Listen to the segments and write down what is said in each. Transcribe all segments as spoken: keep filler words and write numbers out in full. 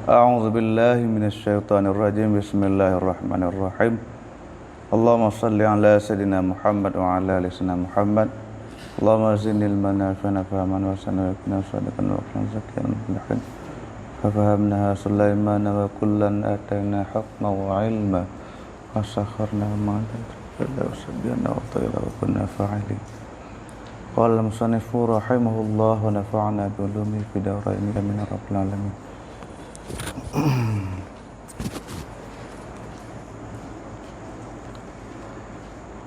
أعوذ بالله من الشيطان الرجيم. بسم الله الرحمن الرحيم. اللهم صل على سيدنا محمد وعلى آل سيدنا محمد. اللهم زدنا علما نافعا وفهما واسعا ويقينا وصدقا وأخلاقا زكيا المفلحين. ففهمناها سليمان وكلا آتينا حكما وعلما وسخرنا مع داود الجبال يسبحن والطير وكنا فاعلين. قال المصنف رحمه الله ونفعنا بعلومه في الدارين آمين يا رب العالمين.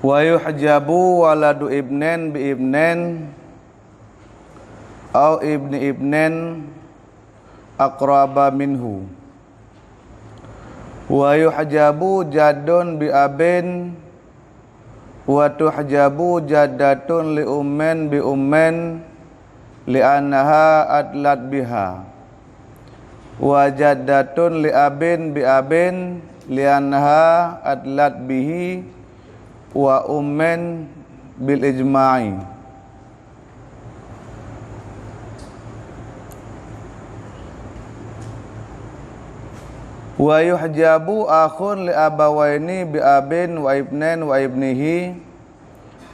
Wa yuhjabu waladu ibnin bi ibnin au ibni ibnin aqraba minhu. Wa yuhjabu jaddun bi abin, wa tuhjabu jaddatun li ummin bi ummin, li'annaha adlat biha. Wa jaddatun li abin bi abin, li'annaha adlat bihi wa ummin bil ijma'i. Wa yuhjabu akhun li abawaini bi abin wa ibnin wa ibnihi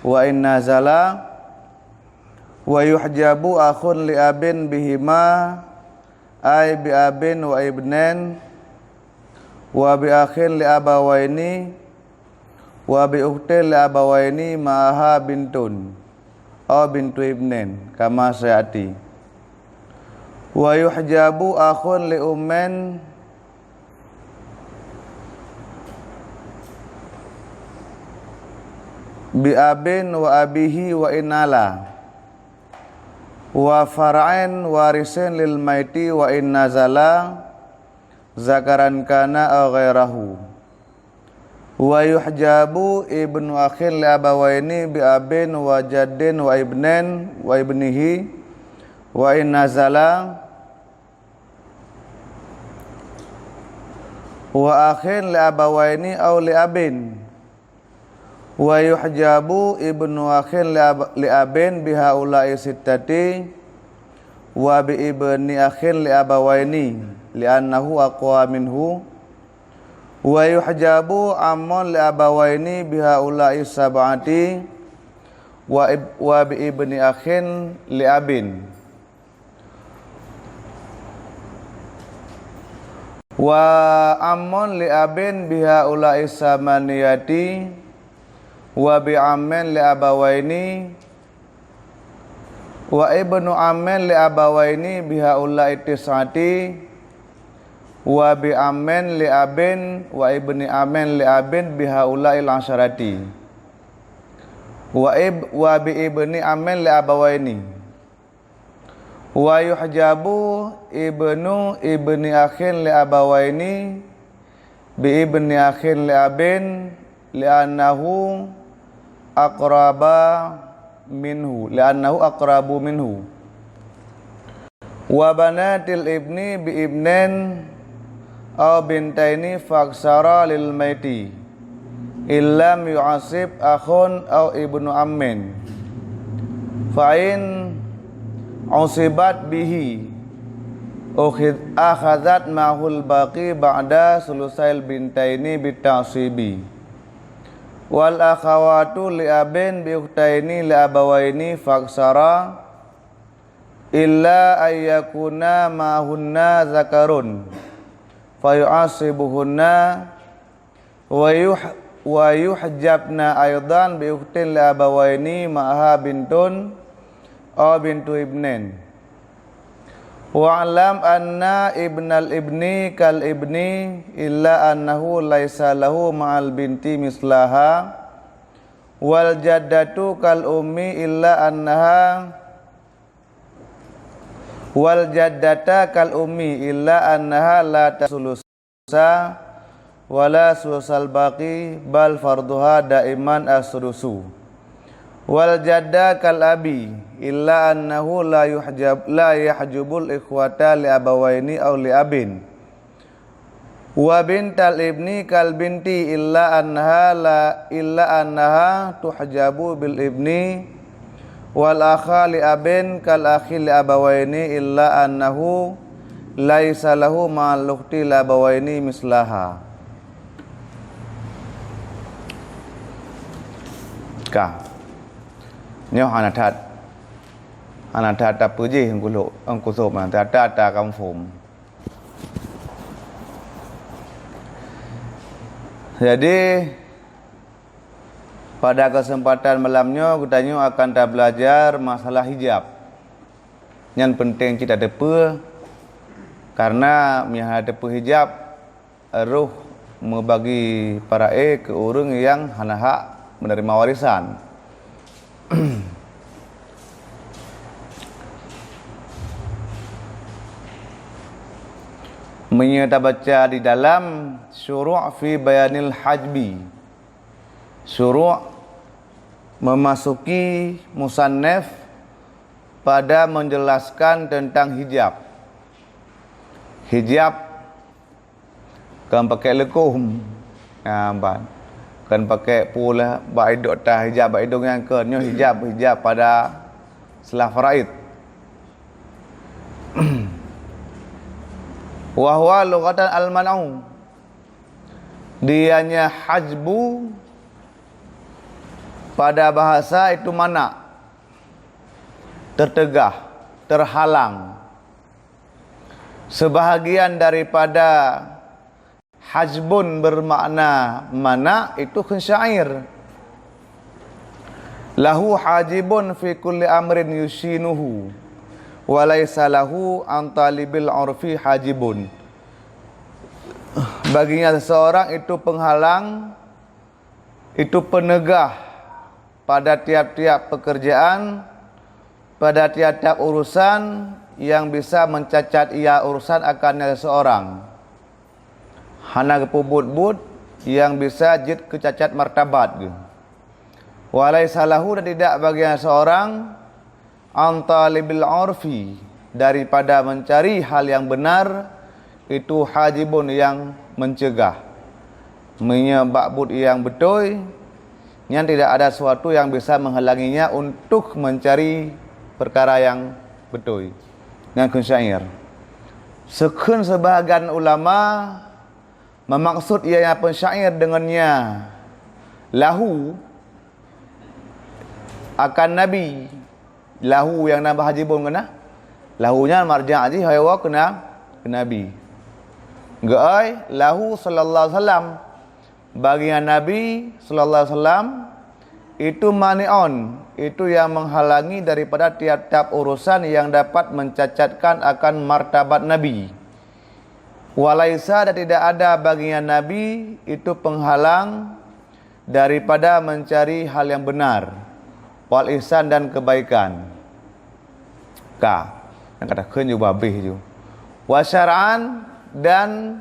wa in nazala. Wa yuhjabu akhun li abin bihima, ay bi abin wa ibnin, wa bi akhin li abawaini, wa bi ukhtin li abawaini ma'aha bintun, au bintu ibnin, kama sayati. Wa yuhjabu akhun li ummin bi abin wa abihi wa in ala, wa far'in warisin lil maiti wa in nazala, zakaran kana aw ghairahu. Wa yuhjabu ibnu akhin li abawaini bi abin wa jaddin wa ibnin wa ibnihi wa in nazala, wa akhin li abawaini aw li abin. Wa yuhjabu ibnu akhin li ab-, li abin bihaula'i sittati, wa bi ibni akhin li abawaini, li'annahu aqwa minhu. Wa yuhjabu ammun li abawaini bihaula'i sab'ati, wa ib-, wa bi ibni akhin li abin. Wa ammun li abin bihaula'i samaniyati, wa bi ammin li abawaini, wa ibnu ammin li abawaini bihaula'i tis'ati, wa bi ammin li abin, wa ibni ammin li abin bihaula'il asyarati, wa ib-, wa bi ibni ammin li abawaini. Wa yuhjabu ibnu ibni akhin li abawaini bi ibni akhin li abin, li'annahu aqraba minhu, li'annahu aqrabu minhu. Wa banatil ibni bi ibnin aw bintaini faksara lil maiti, illam yu'asib akhun aw ibnu ammin. Fa in usibat bihi, ukhid-, akhazat mahul baqi ba'da sulusail bintaini bita'sibi. Wal akhawatu li abin bi ukhtaini li abawaini faksara, illa ayyakuna ma'ahunna zakarun, fayu'asibuhunna, wa yuh-, wa yuhjabna aidan bi ukhtin li abawaini ma'aha bintun, aw bintu ibnin. Wa'lam anna ibnal ibni kal ibni, illa annahu laisa lahu ma'al binti mislaha, wal jaddatu kal ummi illa annaha, wal jaddata kal ummi illa annaha la tasulusa wala sulusal baqi, bal farduha daiman as-sudusu. Wal jadda kal abi illa annahu la yuhjab, la yahjubul ikhwata li abawaini aw li abin. Wa bintal ibni kal binti illa annaha la, illa annaha tuhjabu bil ibni, wal akha li abin kal akhi li abawaini illa annahu laisa lahu ma'al ukhti la bawaini mislaha. Ka. Nyoe hana that. Hana that tapeujih engkuluk, engkusôb na. That-that takamfom. Jadi, pada kesempatan malam nyoe, geutanyoe akan tabelajar masalah hijab. Nyan penting cit tateupeue, karena meunyo hana tateupeue hijab, roh meubagi parae keu ureuëng nyang hana hak menerima warisan. Meunyo tabaca di dalam Syuru' fi Bayanil Hajbi, Syuru' memasuki musannif pada menjelaskan tentang hijab. Hijab kon pakai leukom. Ha, ban. Kon pakai pula bak idong, ta hijab bak idong nyang kon. Nyoe hijab, hijab pada selah faraid. Wa huwa lughatan al-man'u. Dianya hajbu pada bahasa itu mana, tertegah, terhalang. Sebahagian daripada hajbun bermakna mana itu kheun syair. Lahu hajibun fi kulli amrin yusyinuhu, wa laisa lahu an talibil urfi hajibun. Baginya seseorang itu penghalang, itu penegah pada tiap-tiap pekerjaan, pada tiap-tiap urusan yang bisa mencacat ia urusan akan seseorang. Hana geupeubuet-buet nyang bisa jeuet keu cacat martabat geuh. Wa laisa lahu, dan tidak baginya seorang, an talibil urfi, daripada mencari hal yang benar, itu hajibun, yang mencegah. Meunyo bak buet nyang beutôi, nyan tidak ada sesuatu yang bisa menghalanginya untuk mencari perkara yang beutôi. Nyan kheun syair. Seukheun sebahagian ulama meumaksud ia nyang peusyair deungon nya lahu akan Nabi. Lahu nyang na bahajibun keunan. Lahu nyan marja' jih hai wa keu na-, keu Nabi. Geuai lahu sallallahu alaihi wasallam. Baginya Nabi sallallahu alaihi wasallam itu mani'un, itu yang menghalangi daripada tiap-tiap urusan yang dapat mencacatkan akan martabat Nabi. Walaisa, dan tidak ada baginya Nabi itu penghalang daripada mencari hal yang benar, wal ihsan, dan kebaikan. Ka, nyang kata kheun ju babeh ju. Wa syar'an, dan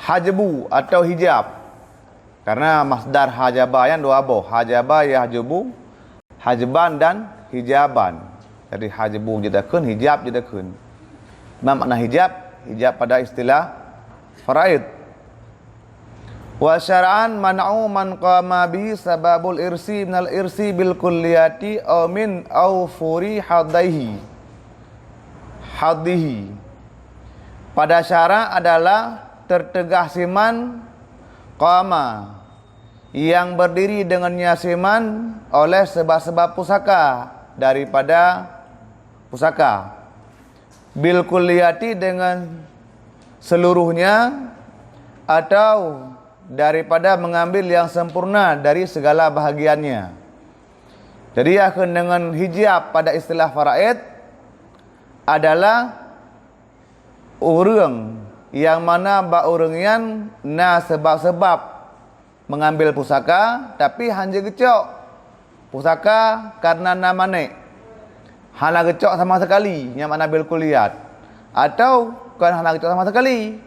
hajbu atau hijab. Karena masdar hajaba nyan dua boh, hajaba yahjubu, hajban dan hijaban. Jadi hajbu jeuet takheun, hijab jeuet takheun. Nah, makna hijab, hijab pada istilah faraid. Wa syar'an man'u man qama bihi sababul irsi minal irsi bil kulliyati aw min awfuri hadaihi. Hadhihi. Pada syarak adalah tertegah siman qama, yang berdiri dengannya siman oleh sebab-sebab pusaka daripada pusaka. Bil kulliyati, dengan seluruhnya, atau daripada mengambil yang sempurna dari segala bahagiannya. Jadi, ya, kheun deungon hijab pada istilah faraid adalah ureuëng yang mana bak ureuëng nyan na sebab-sebab mengambil pusaka, tapi hana geucok pusaka karena na manék. Hana geucok sama sekali, nyang makna bil kulliyat. Atau kon hana geucok sama sekali.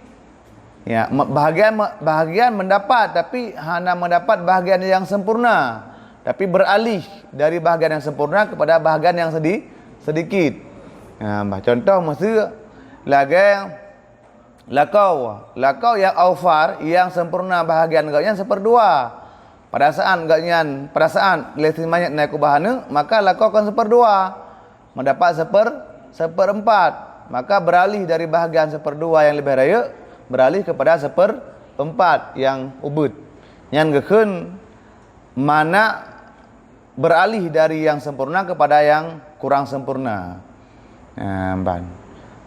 Ya, me-, bahagian me-, bahagian mendapat, tapi hana mendapat bahagian yang sempurna. Tapi beralih dari bahagian yang sempurna kepada bahagian yang sedi-, sedikit. Ha, bah, contoh, miseu lagée lakoe, lakoe nyang aufar, nyang sempurna bahagian gobnyan seuperdua. Pada saat gobnyan, pada saat lé si manyét na kubah aneuk, maka lakoe kon seuperdua, mendapat seper-, seperempat. Maka beralih dari bahagian seperdua yang lebih rayeuk, beralih kepada seperempat yang ubit. Nyan geukheun mana beralih dari yang sempurna kepada yang kurang sempurna. Nah, ban.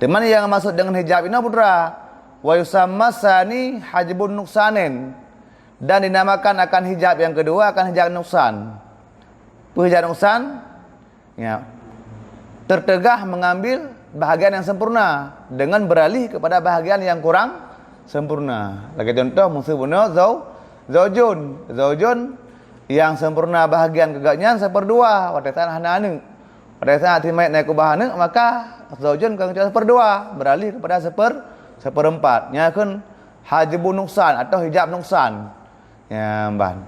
Teuma nyang maksud dengan hijab inoe putra, wa yusamma tsani hajbun nuqsanin. Dan dinamakan akan hijab yang kedua akan hijab nuksan. Peue hijab nuksan? Ya. Tertegah mengambil bahagian yang sempurna dengan beralih kepada bahagian yang kurang sempurna. Lagèe contoh, meuseu bunoe zau-, zaujun. Zaujun yang sempurna bahagian keu gobnyan seperdua, watèe saat hana aneuk. Watèe saat si mayét na keubah aneuk, maka zaujun ka geucok seperdua, beralih kepada seper-, seperempat. Nyan kheun hajbu nuksan atau hijab nuksan. Ya, ban.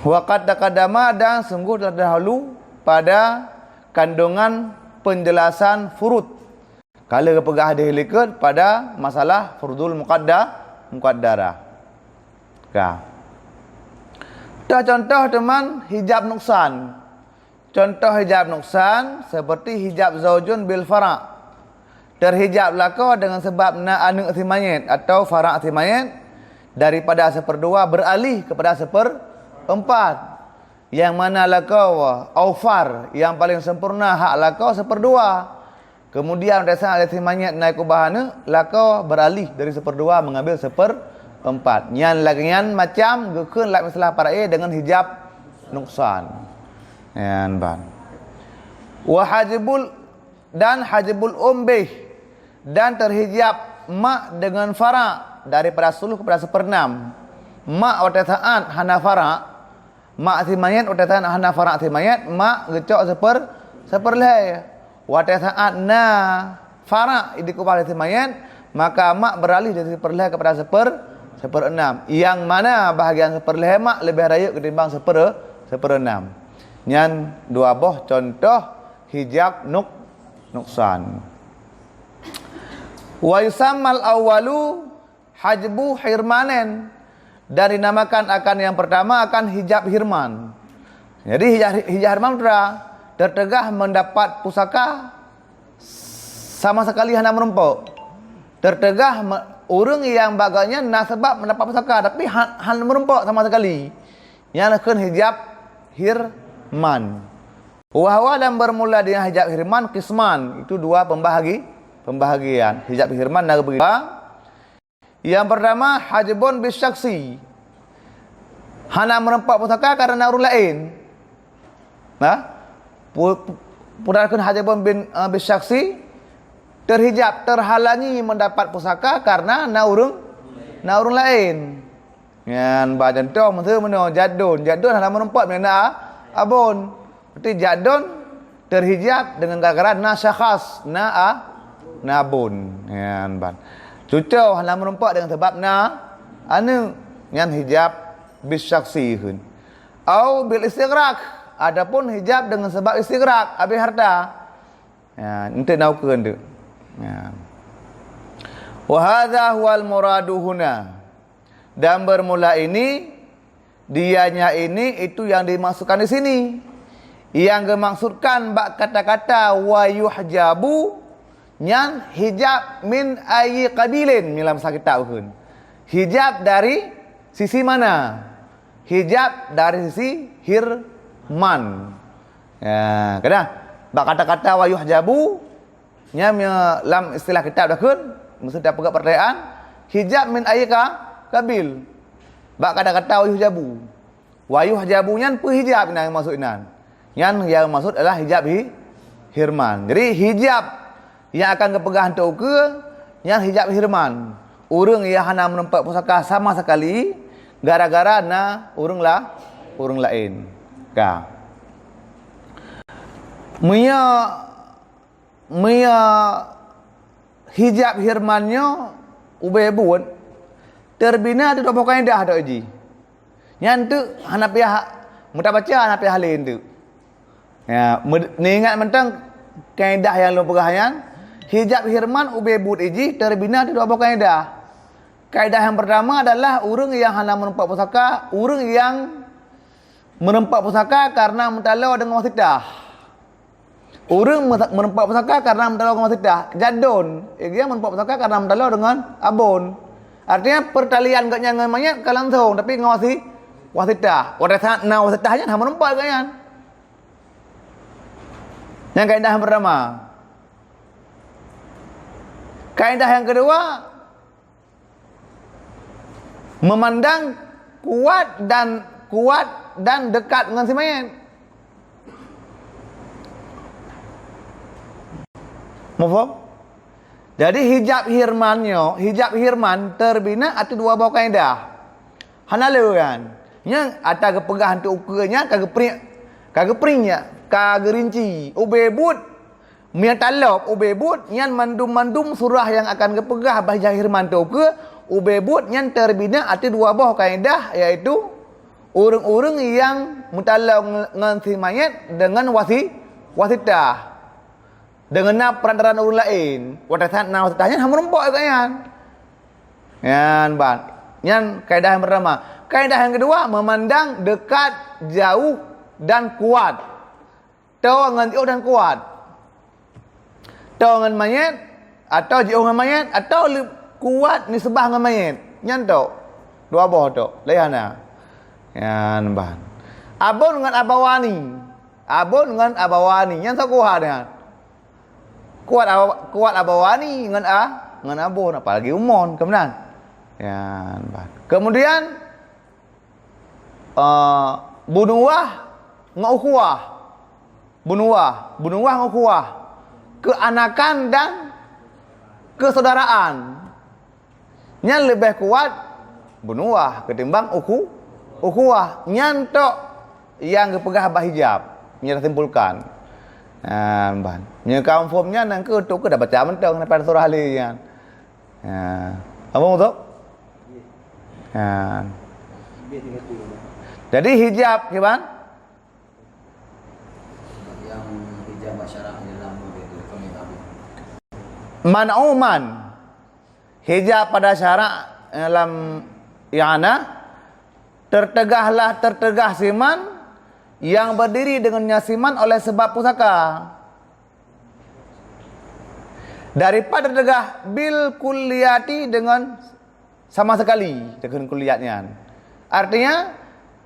Wa qad taqaddama, dan sungguh telah terdahulu pada kandungan penjelasan furud. Ka lheueh geupeugah di likot pada masalah furudul muqadda-, muqaddarah. Ka. Teuh contoh teuma hijab nuksan. Contoh hijab nuksan seperti hijab zaujun bil fara'. Terhijab lakoe dengan sebab na aneuk si mayét atau fara' si mayét daripada seperdua beralih kepada seperempat. Yang mana lakoe aufar, yang paling sempurna hak lakoe seperdua. Kemudian, pada saat si mayét na keubah aneuk, lakoe beralih dari seperdua mengambil seperempat. Nyan lagèe nyan macam geukheun lam istilah para dengan hijab nuksan. Nyan ban. Wa hajbul, dan hajbul um bih, dan terhijab mak dengan fara' daripada sepuluh kepada seperenam. Mak watèe saat hana fara', mak si mayét watèe saat hana fara' si mayét, mak geucok seper-, seperlhèe. Watèe saat na fara' di keubah si mayét, maka mak beralih dari seperlhèe kepada seper-, seperenam. Yang mana bahagian seperlhèe mak lebih rayeuk ketimbang seper-, seperenam. Nyan dua boh contoh hijab nuk-, nuksan. Wa yusammal awwalu hajbu hirmanen, dan dinamakan akan yang pertama akan hijab hirman. Jadi hijab, hijab hirman putra tertegah mendapat pusaka sama sekali hana meurumpok. Tertegah me-, ureuëng nyang bak gobnyan na sabab mendapat pusaka tapi ha-, hana meurumpok sama sekali. Nyan kheun hijab hirman. Wa huwa, dan bermula dengan hijab hirman, qisman, itu dua pembahagi-, pembahagian. Hijab hirman na geubagi dua. Yang pertama, hajbun bisyaksi. Hana meurumpok pusaka karena ureuëng laén. Nah, pu-, pu-, putra kheun hajbun bin, eh, bisyaksi, terhijab, terhalangi mendapat pusaka karena na ureuëng, na ureuëng laén. Nyan bak contoh meuseu meunoe jadun. Jadun hana meurumpok meunyoe na abon. Berarti jadun terhijab dengan gara-gara na syakhas, na a-, na abon. Nyan ban. Cuco hana meurumpok dengan sebab na aneuk. Nyan hijab bisyaksi kheun. Au bil istighraq, adapun hijab dengan sebab istighraq, habéh harta. Ya, enteuk na ukeue enteuk. Ya. Wa hadza huwal muradu huna. Dan bermula ini, dianya ini, itu yang dimaksudkan di sini. Yang dimaksudkan bak kata-kata wa yuhjabu, nyan hijab min ayyi qabilin, dalam sah kitab kheun. Hijab dari sisi mana? Hijab dari sisi hirman. Ya, keudah. Bak kata-kata wa yuhjabu, nyan meunyoe lam istilah kitab dah kheun, meuseuti tapeugah peurtanyaan, hijab min ayyi qabil. Bak kata-kata wa yuhjabu. Wa yuhjabu nyan peue hijab nyang maksud inan? Nyan nyang maksud adalah hijab hi-, hirman. Jadi hijab nyang akan geupeugah untuk ukeue, nyan hijab hirman. Ureuëng nyang hana meurumpok pusaka sama sekali gara-gara na ureuëng la-, ureuëng laén. Ka. Meunyoe, meunyoe hijab hirman nyoe ubé buet, teubina teudok boh kaidah tok jih. Nyan teuk hana payah meuta baca, hana payah lé teuk. Ya, me-, neuingat mantong kaidah nyang lôn peugah nyan, hijab hirman ubé buet jih teubina teudok boh kaidah. Kaidah nyang pertama adalah ureuëng nyang hana meurumpok pusaka, ureuëng nyang meurumpok pusaka karena meutaloe deungon wasitah. Ureuëng meusa-, meureumpok pusaka karena meutalô ngon wasitah. Jadon, eh, dia meureumpok pusaka karena meutalô dengan abon. Artinya, pertalian geuhnyan ngon manyét ka langsong, tapi ngon wasi-, wasitah. Watée saat na wasitah nyan hana meureumpok geuhnyan. Nyang kaedah nyang pertama. Kaedah nyang kedua, memandang kuat dan, kuat dan dekat ngon si manyét. Muphom? Jadi hijab hirman nyoe, hijab hirman teubina ateueh dua boh kaedah. Hana le nyan. Nyang ata geupeugah untuk ukeue nyan ka geupri-, ka geupri nyan, ka geurinci. Ubé buet Meunyoe talop ubé buet, nyan mandum-mandum surah nyang akan geupeugah bah hijab hirman teuh ukeue, ubé buet nyan teubina ateueh dua boh kaedah, yaitu ureuëng-ureuëng nyang meutalô ngon si manyét deungon wasi-, wasitah. Deungon na perantaraan ureuëng laén, watée saat na wasitah nyan hana meureumpok geuhnyan. Nyan ban. Nyan kaedah nyang pertama. Kaedah nyang kedua, memandang dekat, jauh, dan kuat. Toe ngon jiôh dan kuat. Toe ngon manyét, atau jiôh ngon manyét, atau lé-, kuat nisbah ngon manyét. Nyan toe. Dua boh toe. Laén hana. Nyan ban. Abon ngon abawani. Abon ngon abawani. Nyan soe kuat nyan. Kuat awa-, kuat abawani ngon a-, ngon abon, apalagi umon, keumeunang. Nyan ban. Kemudian, eh, bunuwah ngon ukhuwah. Bunuwah, bunuwah ngon ukhuwah. Keuanakan dan keusaudaraan. Nyan leubeh kuat bunuwah ketimbang ukhu-, ukhuwah. Nyan tok nyang geupeugah bah hijab. Nyan tasimpulkan. Nyan ban. Nyoe ka muphom nyan, nyan keuh tok keuh dah baca mantong daripada surah Ali nyan. Ha. Apa maksud? Ha. Jadi hijab, kiban? Man'uman. Hijab pada syarak dalam i'anah, tertegahlah, tertegah si man yang berdiri dengannya si man oleh sebab pusaka. Daripada tertegah bil kulliyati dengan sama sekali, dengan kulliyat nyan. Artinya,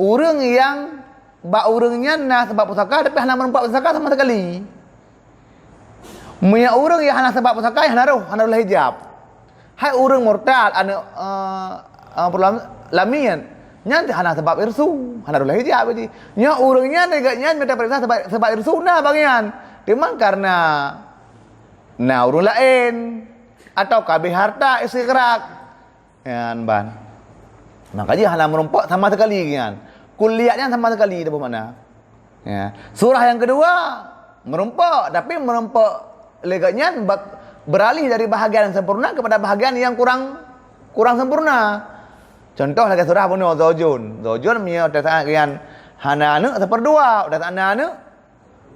ureuëng nyang bak ureuëng nyan na sebab pusaka, tapi hana meureumpok pusaka sama sekali. Meunyoe ureuëng nyang hana sebab pusaka, hana roh, hana roh hijab. Hai ureuëng murtad, aneuk, eh, eh, peulam-, lamin, nyan hana sebab irsu, hana roh hijab jadi. Nyoe ureuëng nyan, nyan mita peuriksa sebab, sebab irsu na bagian. Cuma karena na ureuëng laén, atau kabeh harta istighraq. Nyan ban. Maka jih hana meureumpok sama sekali nyan. Kulliyat nyan sama sekali dah bermakna. Ya. Surah yang kedua meureumpok, tapi meureumpok lé geuhnyan bak-, beralih dari bahagian yang sempurna kepada bahagian yang kurang, kurang sempurna. Contoh lagée surah bunoe zaujun. Zaujun meunyoe pada saat geuhnyan hana aneuk, seuperdua, pada saat na aneuk,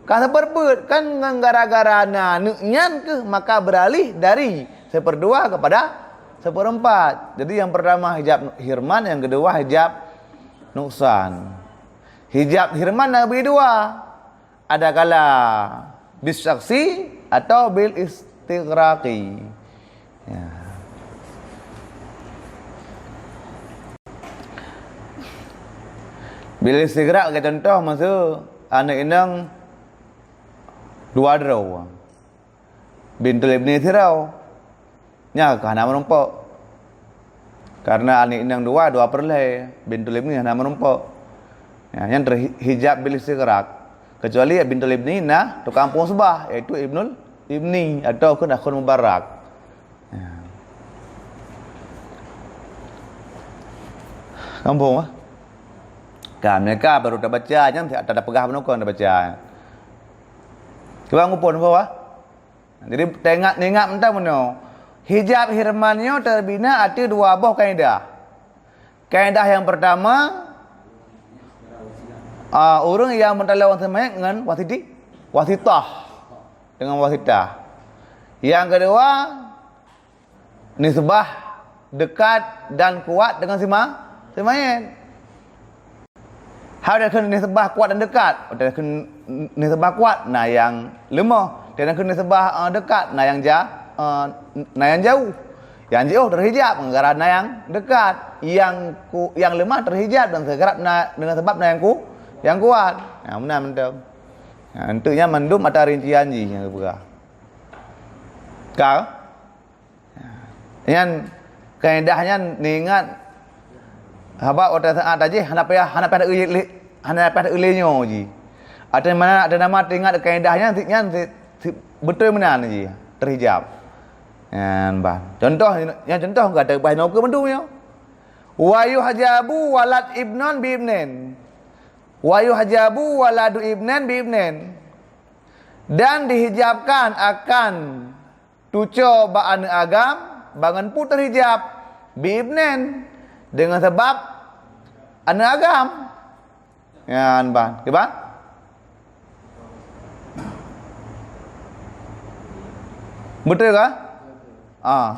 ka seupeureubeuet, kan ngon gara-gara na aneuk nyan keuh maka beralih dari seuperdua kepada seupeureumpat. Jadi yang pertama hijab hirman, yang kedua hijab nuksan. Hijab hirman na bagi dua. Adakala bisaksi atau bil istighraqi. Ya. Bil istighraq, bagi contoh, masa aneuk inong dua droe, bintul ibni sidroe, nyan ka hana meureumpok. Karena aneuk inong dua, dua peureulée, bintul ibni hana meureumpok. Ya, nyan teuhijab bil istighraq. Kecuali bintul ibni na tukang peue usbah, yaitu ibnul ibni ataukah akhun mubarrak. Ya. Kampung, ah? Ka, mereka baru tabaca, nyan tak tapeugah bunoe kon tabaca. Cuba ngupon, bah. Jadi, teuingat, ingat mantong bunoe. Hijab hirman nyoe teubina ateueh dua boh kaedah. Kaedah nyang pertama, ah, ureuëng nyang meutalô ngon si manyét ngon wasiti-, wasitah. Dengan wasitah. Nyang kedua, nisbah dekat dan kuat dengan si ma-, si manyét. Hai, watée kheun nisbah kuat dan dekat, watée kheun nisbah kuat na nyang leumoh, watée kheun nisbah, eh, dekat na nyang ja-, eh, na nyang jauh. Nyang jiôh teuhijab gara-gara na nyang dekat, nyang ku-, nyang leumoh teuhijab dan teuhijab na, deungon sabab na nyang ku-, nyang kuat. Nah, meunan mantong. Nah, untuk nyan mandum ata rincian jih nyang geupeugah. Ka? Nyan, kaedah nyan neuingat, sabab watée saát tajih hana payah, hana payah taeu-, hana payah taeu lé nyoe jih. Ateueh mana, ateueh nama teuingat kaedah nyan, nyan beutôi meunan jih, teuhijab. Nyan ban. Contoh, nyan contoh gata bah noe keu mandum nyoe. Wa yuhjabu walad ibnon bi ibnin. Wa yuhjabu waladu ibnin bi ibnin. Dan dihijabkan akan tuco bak aneuëk agam, bangon pu teuhijab, bi ibnin, deungon sabab aneuëk agam. Nyan ban, kiban? Beutôi ka? Ah.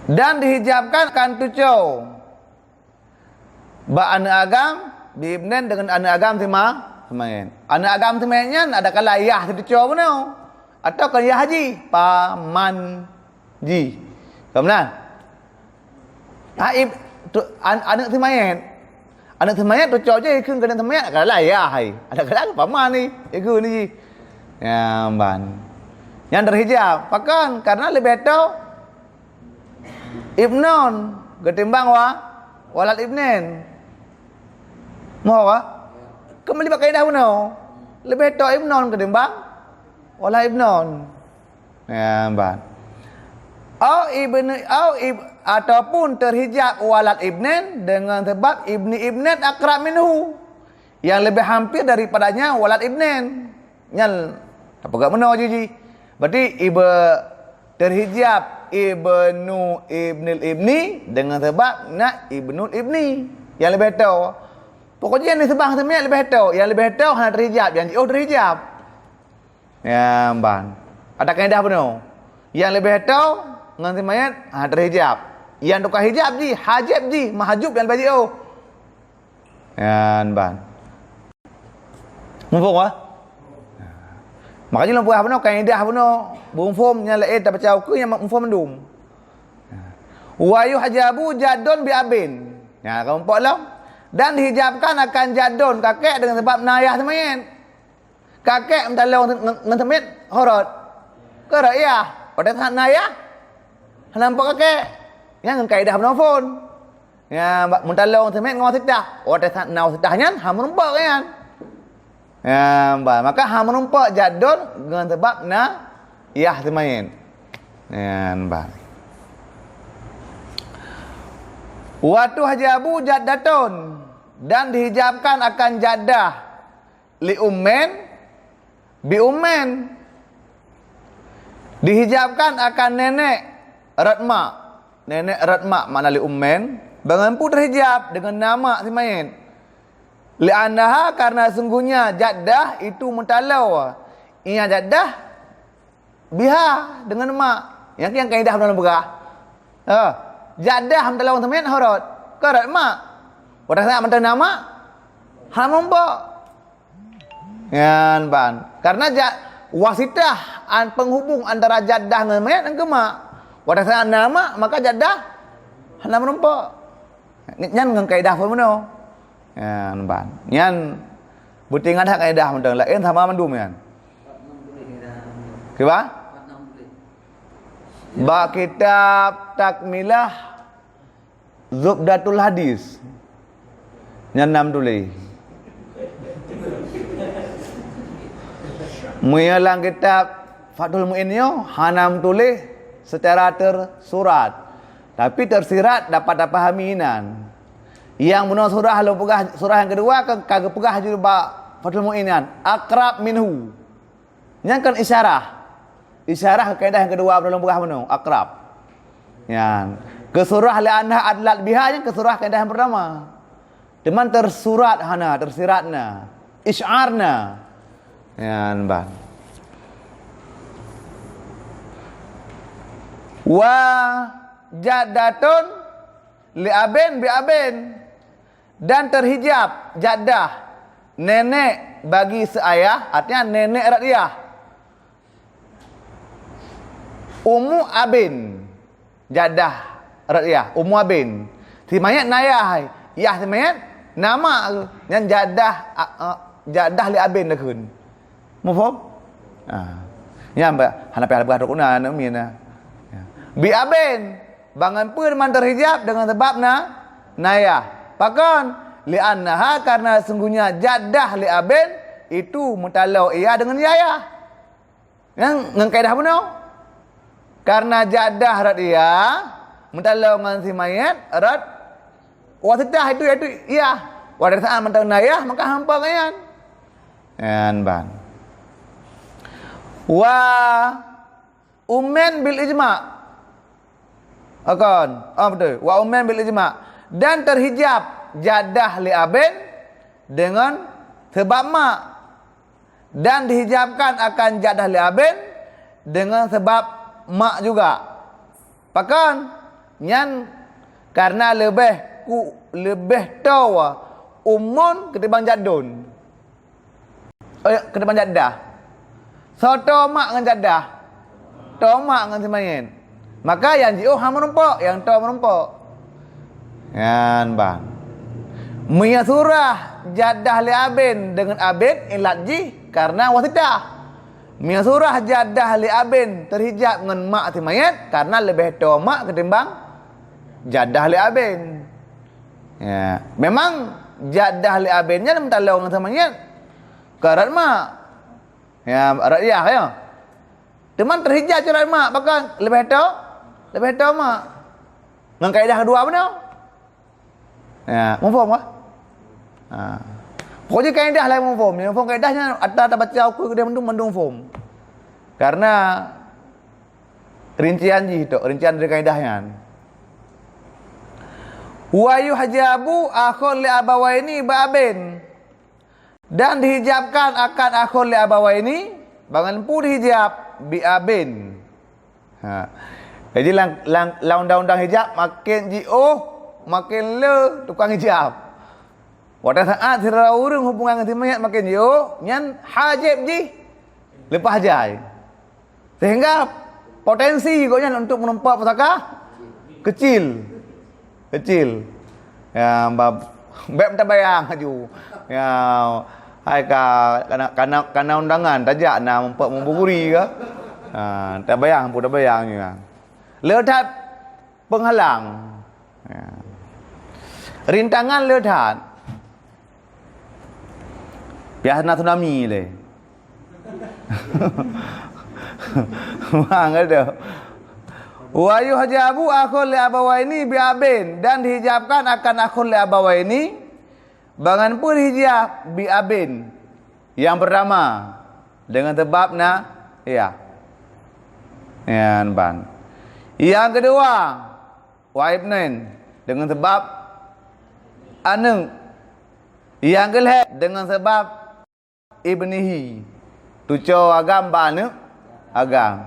Dan dihijabkan akan tuco bak aneuëk agam, bi ibnin, deungon aneuëk agam sima-, simanyét. Aneuëk agam simanyét nyan adakala yah siteuco bunoe, atawa kon yah jih, paman jih. Ka meunan? Ha, ib-, tu, an-, aneuëk simanyét. Aneuëk simanyét teuco jih ikheun keu aneuëk simanyét, adakala yah hai. Adakala paman ni, ikheun jih. Nyan ban. Nyan teuhijab. Pakon? Karena leubeh tho ibnon ketimbang wa-, walad ibnin. Moh ka? Keumbali bak kaedah bunoe. Leubeh tho ibnon ketimbang walad ibnon. Ya, ban. Au ibni, au ib-, ataupun teuhijab walad ibnin deungon sabab ibni ibnin akrab minhu. Yang lebih hampir daripadanya walad ibnin. Nyan tapeugah meunoe jih jih. Berarti ibe teuhijab ibnu ibnil ibni deungon sabab na ibnul ibni. Yang lebih tho. Pokoknya yang disebut semuanya lebih tho. Yang lebih tho hana teuhijab, yang jiôh teuhijab. Ya, ban. Ada kaedah bunoe. Yang lebih tho ngon simanyét, ha, teuhijab. Yang tukang hijab jih, hajib jih, mahjub yang lebih jiôh. Nyan ban. Muphom, ah? Makanya lôn peugah bunoe, kaedah bunoe, muphom nyang laén tabaca ukeue nyang muphom mandum. Wa yuhjabu jaddun bi abin. Nyan ka muphom lom. Dan dihijabkan akan jaddun, kakek, dengan sebab na yah simanyét. Kakek meutalong ngon, ngon simanyét horot. Ka rot yah. Padahai na yah hana muphom kakek. Nyan ngon kaedah bunoe phon. Ya, bak meutalong simanyét ngon wasitah. Watée that na wasitah nyan, ha meurumpok nyan. Ya, ba, maka ha meurumpok jaddun ngon sabab na yah simanyét. Nyan, ba. Wa tuhjabu jaddatun, dan dihijabkan akan jaddah li ummin, bi ummin. Dihijabkan akan nenek rot mak. Nenek rot mak makna li ummin. Bangon pu teuhijab deungon na mak simanyét. Li'annaha, karena sungguhnya jaddah itu meutalong. Iya jaddah biha deungon mak. Nyang, nyang kaedah bunoe lôn peugah. Ha, jaddah meutalong simanyét horot. Ka rot mak. Watée saát mantong na mak, ha muphom. Nyan ban. Karena ja-, wasitah an-, penghubung antara jaddah ngon simanyét nyan keu mak. Watée saát na mak, maka jaddah hana meurumpok. Nyan ngon kaedah phon bunoe. Nyan ban. Nyan beutingat that kaedah mantong, laén sama mandum nyan. Kiban? Bak kitab Takmilah Zubdatul Hadis. Nyan na meutuléh. Meunyoe lam kitab Fathul Muin nyoe hana meutuléh secara tersurat, tapi tersirat dapat tapahami inan. Nyang bunoe surah lôn peugah, surah nyang keudua ka, ka geupeugah jih bak Fathul Muin nyan, akrab minhu. Nyan kan isyarah. Isyarah keu kaedah nyang keudua bunoe lôn peugah bunoe, akrab. Nyan. Keu surah li'annaha adlat biha nyan keu surah kaedah nyang pertama. Teuma tersurat hana, tersirat na. Isy'ar na. Nyan ban. Wa jaddatun Li abin bi abin. Dan terhijab jaddah nenek bagi seayah, artinya nenek rot yah. Ummu abin, jaddah rot yah, ummu abin. Si mayét na yah, yah si mayét na mak, nyan jaddah, a, a, jaddah li abin takheun. Muphom? Ha. Nyan ba, hana payah peugah trok na, aneuk miet na. Ya. Bi abin, bangon peue man terhijab deungon sabab na, na yah. Pakon? Li'annaha, karena sungguhnya jaddah li abin itu meutaloe ia deungon yah. Nyan ngon kaidah bunoe. Karena jaddah rot yah, meutaloe ngon si mayét rot wasitah itu, yaitu yah. Watée saat mantong na yah, maka hampa nyan. Nyan ban. Wa ummin bil ijma'. Akon, ah, beutôi. Wa ummin bil ijma'. Dan terhijab jaddah li abin deungon sabab mak. Dan dihijabkan akan jaddah li abin deungon sabab mak juga. Pakon? Nyan karena leubeh ku, leubeh toe ummun ketimbang jaddun. Eh, ketimbang jaddah. Soe toe mak ngon jaddah? Toe mak ngon si mayét. Maka nyang jiôh hana meurumpok, nyang toe meurumpok. Nyan ban. Meunyoe surah jaddah li abin deungon abin, ilat jih karena wasitah. Meunyoe surah jaddah li abin terhijab ngon mak si mayét karena leubeh toe mak ketimbang jaddah li abin. Ya, memang jaddah li abin nyan meutaloe ngon si mayét, ka rot mak. Ya, rot yah, ya. Teuma terhijab cit rot mak, pakon? Leubeh toe, leubeh toe mak. Ngon kaidah keudua bunoe. Ya, muphom kah? Ha. Pokoknya kaidah laén muphom. Nyang muphom kaidah nyan ata tabaca ukeue keudeh mandum, mandum muphom. Karena rincian jih tok, rincian dari kaidah nyan. Wa yuhjabu akhun li abawaini bi abin. Dan dihijabkan akan akhun li abawaini, bangon peue dihijab, bi abin. Ha. Jadi lam, lam, lam undang-undang hijab, makin jiôh, makin le tukang hijab. Watée saat sidroe ureuëng hubungan ngon si mayét makin jiôh, nyan hajéb jih leupah jai. Sehingga potensi gobnyan untuk meureumpok pusaka kecil. Kecil. Ya, ba-, bék tabayang laju. Ya, hai ka, kana, kana, kana undangan tajak na meurumpok meubuguri ke? Ha, tabayang pun tabayang nyoe. Le that penghalang. Ya. Rintangan le that. Piah na tsunami le. Mang ada. Wa yuhjabu akhun li abawaini bi abin, dan dihijabkan akan akhun li abawaini, bangon peue dihijab, bi abin. Yang pertama, dengan sebab na, ya. Nyan ban. Yang kedua, wa ibnin, dengan sebab aneuk. Yang kelhée, dengan sebab ibnihi, tuco agam bak aneuk agam.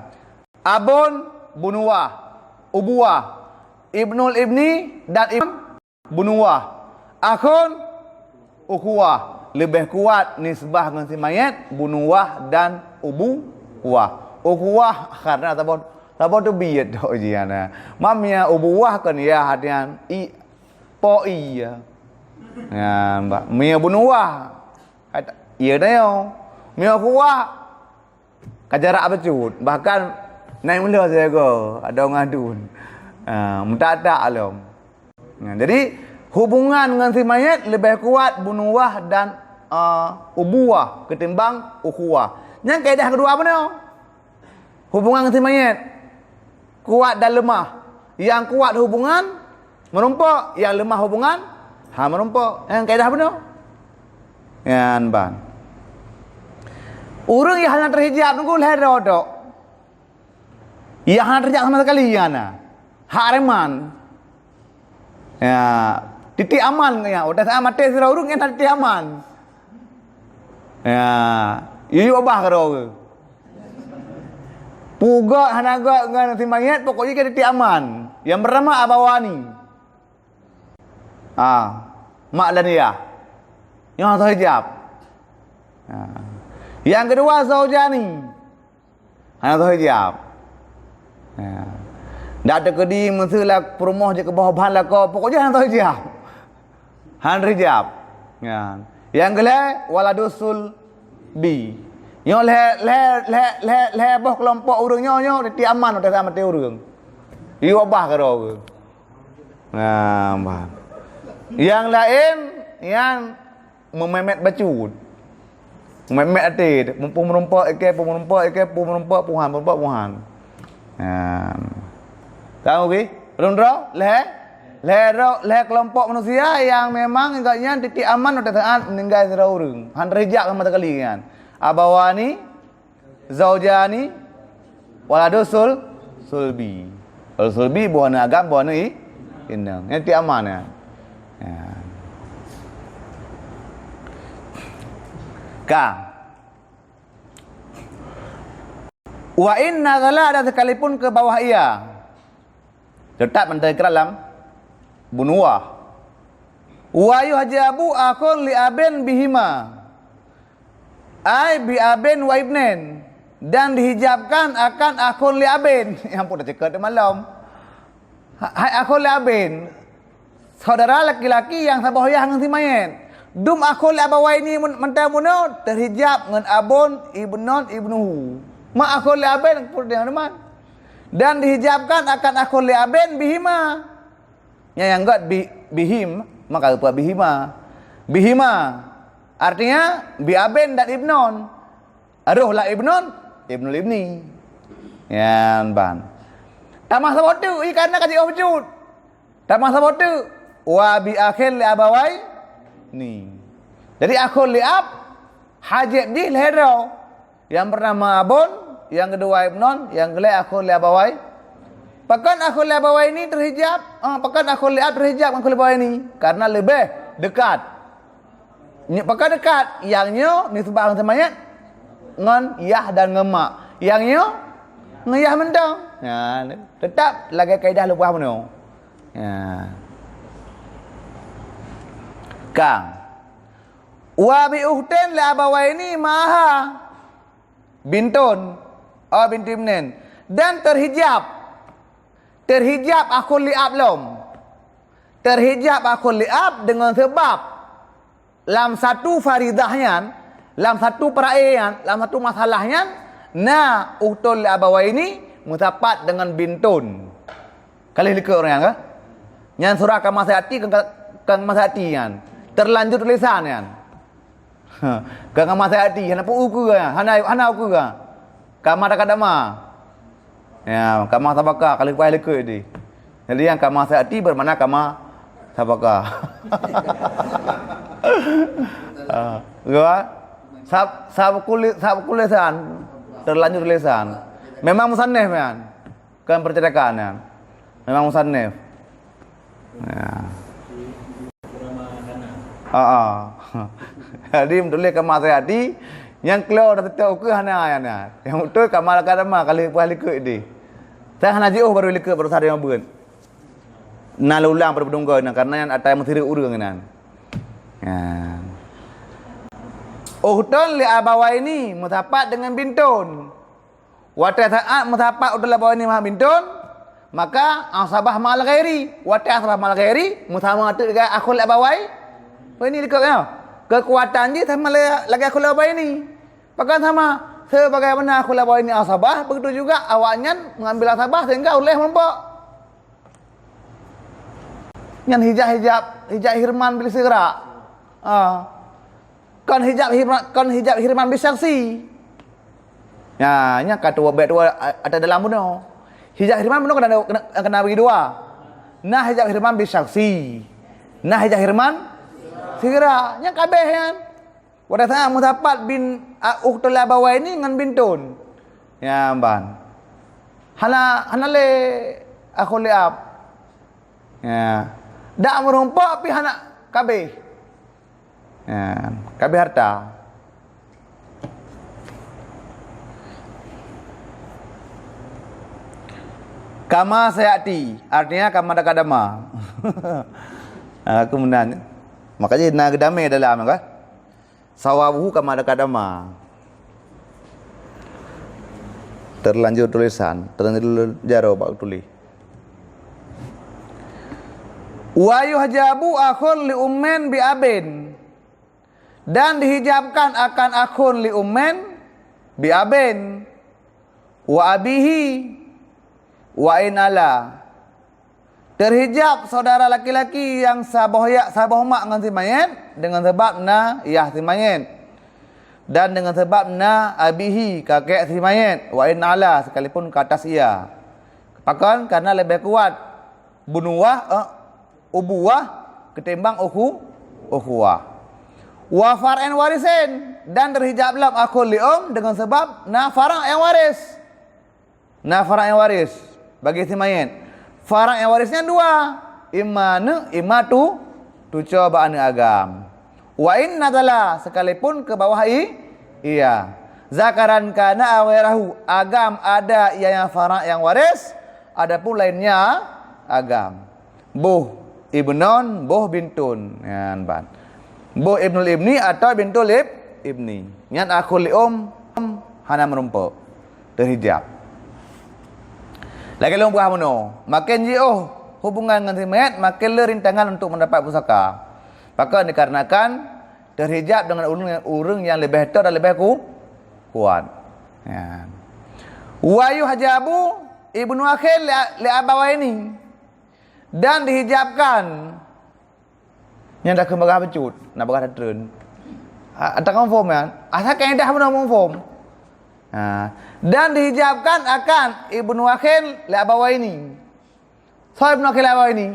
Abun, bunuwah, ubuwah, ibnul ibni dan ibn, bunuwah, akhun, ukhuwah. Leubeh kuat nisbah ngon si mayét, bunuwah dan ubuwah. Ukhuwah karena saboh, saboh teubiet tok jian. Mam ya ubuwah kan ya hatian i po i ya. Nyan ba, mia bunuwah. Iya nyoe. Mia ukhuwah ka jarak bacut, bahkan naik mula siaga, ada ngadun. Ha, meutak-tak lom. Nah, jadi hubungan ngon si mayét leubeh kuat bunuwah dan, ah, ubuwah ketimbang ukhuwah. Nyan kaidah keudua bunoe. Hubungan ngon si mayét kuat dan lemah. Yang kuat hubungan meurumpok, yang lemah hubungan ha meurumpok. Nyan kaidah bunoe. Nyan ban. Ureuëng nyang hana terhijab nunggu lhée droe tok. Nyang hana terhijab sama sekali nyang na. Hak reman. Ya, titik aman ya. Udah saya mati sira ureuëng nyang titik aman. Ya, yuyuk abah karo ke. Pugok hana gok ngon si mayét pokoknya ke titik aman. Yang pertama abawani. Ah, mak dan yah. Nyoe hana soe hijab. Ha. Nyang keudua, zaujani. Hana soe hijab. Ha. Dak teukeudi meuseu la peurumoh jeuet keu boh ban lakoe, pokok jih hana soe hijab. Hana hijab. Ya. Nyang keulhèe, waladus sulbi. Nyoe lhèe, lhèe, lhèe, lhèe, lhèe boh keulompok ureueng nyoe, nyoe tiep aman watèe saat maté ureueng. Yue ubah keudroe. Nah, bah. Nyang laén, nyang meumèmèt bacut. Meumèmèt até, muphom meurumpok, ikei phom meurumpok, ikei phom meurumpok, puhan, meurumpok, puhan. Nah. Tahu ke? Rundro, lhèe, lhèe ro-, lhèe keulompok manusia nyang memang gobnyan tiep aman watèe saat meuninggai sidroe ureueng. Hana hijab sama sekali nyan. Abawani, zaujani, waladus sul-, sulbi. Waladus sulbi, boh aneuk agam, boh aneuk i-, inong. Nyan tiep aman nyan. Ya. Ka. Wa in nazala, dan sekalipun keu bawah ia. Teutap mantong ikrar lam bunuwah. Wa yuhjabu akhun li abin bihima. Ai bi abin wa ibnin, dan dihijabkan akan akhun li abin. Ya ampôn, dah cekot malom. Ha-, hai akhun li abin, saudara laki-laki nyang saboh yah ngon si mayét. Dum akhun li abawaini mun-, mantong bunoe, teuhijab ngon abun, ibnun, ibnuhu. Ma akhun li abin pun dengan teman. Dan dihijabkan akan akhun li abin bihima. Nyang, nyang gét bi-, bihim, maka geupeugah bihima. Bihima, artinya bi abin dan ibnun. Roh lam ibnun, ibnul ibni. Nyan ban. Tamah saboh teuk, i, karena ka jiôh bacut. Tamah saboh teuk, wa bi akhil li abawaini. Jadi akhun li ab, hajat jih lhèe droe. Nyang peurtama abon, nyang keudua ibnon, nyang keulhèe akhun li abawai. Pakon akhun li abawaini teuhijab? Ah, pakon akhun li ab teuhijab ngon akhun li abawaini? Karena leubeh dekat. Nyoe pakon dekat? Nyang nyoe nisbah ngon si mayét ngon yah dan ngon mak. Nyang nyoe ngon yah mantong. Ya, teutap lagèe kaidah leupah bunoe. Ya. Ka. Wa bi ukhtin li abawaini ma'aha bintun, aw bintu ibnin, dan teuhijab, teuhijab akhun li ab lom, teuhijab akhun li ab deungon seubab lam satu faridah nyan, lam satu peurae nyan, lam satu masalah nyan, na ukhtun li abawaini meusapat deungon bintun. Ka lheueh likot ureueng nyan ka? Nyan surah kama sayati, kon ka, kama sayati nyan. Terlanjur tulisan nyan. Kon kama sayati, hana pu-, ukeue nyan, hana, hana ukeue. Kama takadama. Ya, kama sabaka, ka lheueh likot di. Jadi nyang kama sayati bermakna kama sabaka. Ah, geuh? Sab-, sabqul li-, sabqul lisan, terlanjur tulisan. Memang musannif nyan. Kon percetakan nyan. Memang musannif. Ya. Ha ah. Jadi meutuléh kama sayati, nyang keulhèe dah teutap ukeue hana nyan. Nyang beutôi kama takadama ka lheueh likot di. Sang hana jiôh baru likot baru sadar nyang beuet. Na lôn ulang pada peudunggoe nyan, karena nyan ata meusireuk ureueng nyan. Ya. Ukhtun li abawaini meusapat deungon bintun. Watèe saat meusapat ukhtun li abawaini ma'aha bintun, maka asabah ma'al ghairi. Watèe asabah ma'al ghairi, meusama teuk lagèe akhun li abawai. Ini likot nyoe. Keukuatan jih sama lagèe, lagèe akhun li abawaini. Pakon sama? Sebagaimana akhun li abawaini asabah, begitu juga awaknyan mengambil asabah sehingga ulèh meurumpok. Nyan hijab-hijab, hijab hirman bil sigra. Ah. Kon hijab hirman, kon hijab hirman bisaksi. Nya, nya ka tuwoe bèk tuwoe a-, ata dalam bunoe. Hijab hirman bunoe kena, kena, kena bagi dua. Nah hijab hirman bisaksi. Nah hijab hirman sigra. Nya kabeh nyan. Watèe saat meusapat bin, a, ukhtun li abawaini ngon bintun. Nya ban. Hana, hana lé akhun li ab. Ya. Dak meurumpok pih hana kabeh. Ya, kabeh harta. Kama sayati, artinya kama takadama. Ah, aku meunan. Makanya na geudamé dalam kan. Sawabuhu kama taqaddama. Terlanjur tulisan, terlanjur jaroe bak tulis. Wa yuhjabu akhun li ummin bi abin. Dan dihijabkan akan akhun li ummin bi abin wa abihi wa in ala. Terhijab saudara laki-laki yang saboh ya, saboh mak ngon si mayét dengan sebab na yah si mayét dan dengan sebab na abihi, kakek si mayét, wa in ala, sekalipun ke atas ia. Pakon? Karena lebih kuat bunuwah, eh, ubuwah ketimbang ukhu-, ukhuwah. Wa far'in warisin, dan terhijab lom akhul li um dengan sebab na fara' yang waris. Na fara' yang waris bagi si mayét. Fara' yang warisnya dua, imma neuk, imma tu, tuco bak aneuk agam. Wa in nazala, sekalipun ke bawah i, ia. Zakaran kana aw ghairahu, agam ada ia yang fara' yang waris, adapun lainnya agam. Boh ibnon, boh bintun. Nyan ban. Boh ibnul ibni atau bintul ib-, ibni. Nyan akhul li um hana meurumpok. Terhijab. Lagèe lôn peugah bunoe, maken jiôh hubungan ngon si mayét, maken le rintangan untuk mendapat pusaka. Pakon? Dikarenakan terhijab dengan ureueng, ureueng yang lebih tua dan lebih ku-, kuat. Ya. Wa yuhjabu ibnu akhin li, li abawaini. Dan dihijabkan. Nyan dah keumbang bacut, nak bagah treun. Ah, tak confirm kan? Asal kaedah beuna confirm. Ha. Dan dihijabkan akan ibnu akhin li abawaini. Soe ibnu akhin li abawaini?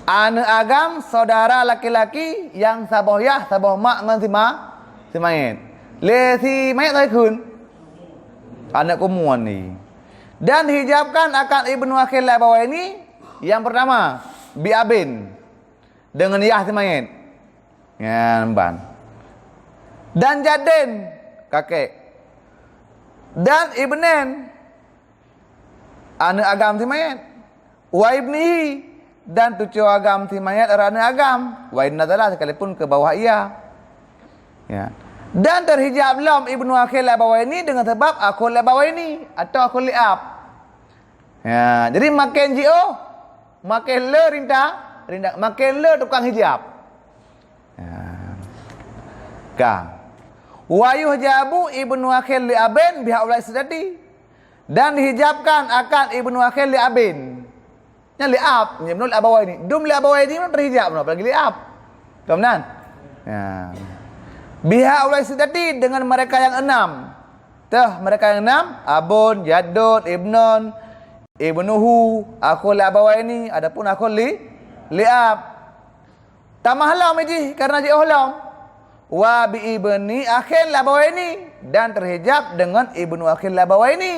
Aneuk agam saudara laki-laki yang saboh yah, saboh mak ngon si ma-, si mayét. Lé si mayét soe kheun? Aneuk kumuan ni. Dan dihijabkan akan ibnu akhin li abawaini yang pertama, bi abin, dengan yah si mayét. Nyan ban. Dan jaddin, kakek. Dan ibnin, aneuk agam si mayét. Wa ibnihi, dan tuco agam si mayét, aneuk agam. Wa in nazala, sekalipun ke bawah ia. Ya. Dan terhijab lom ibnu akhin li abawaini dengan sebab akhun li abawaini atau akhun li ab. Ya, jadi maken jiôh, maken le rinta-, rinta-, maken le tukang hijab. Ya. Ka. Wa yuhjabu ibnu akhin li abin bihaulai sittati. Dan dihijabkan akan ibnu akhin li abin. Nyan li ab, nyan li abawaini. Dum li abawaini terhijab, apalagi li ab. Paham nan? Ya. Bihaulai sittati, dengan mereka yang enam. Teuh, mereka yang enam, abun, jaddun, ibnun, ibnuhu, akhul li abawaini, adapun akhul li, li ab. Tamah lom jih karena jiôh lom. Wa bi ibni akhin li abawaini, dan terhijab dengan ibnu akhin li abawaini.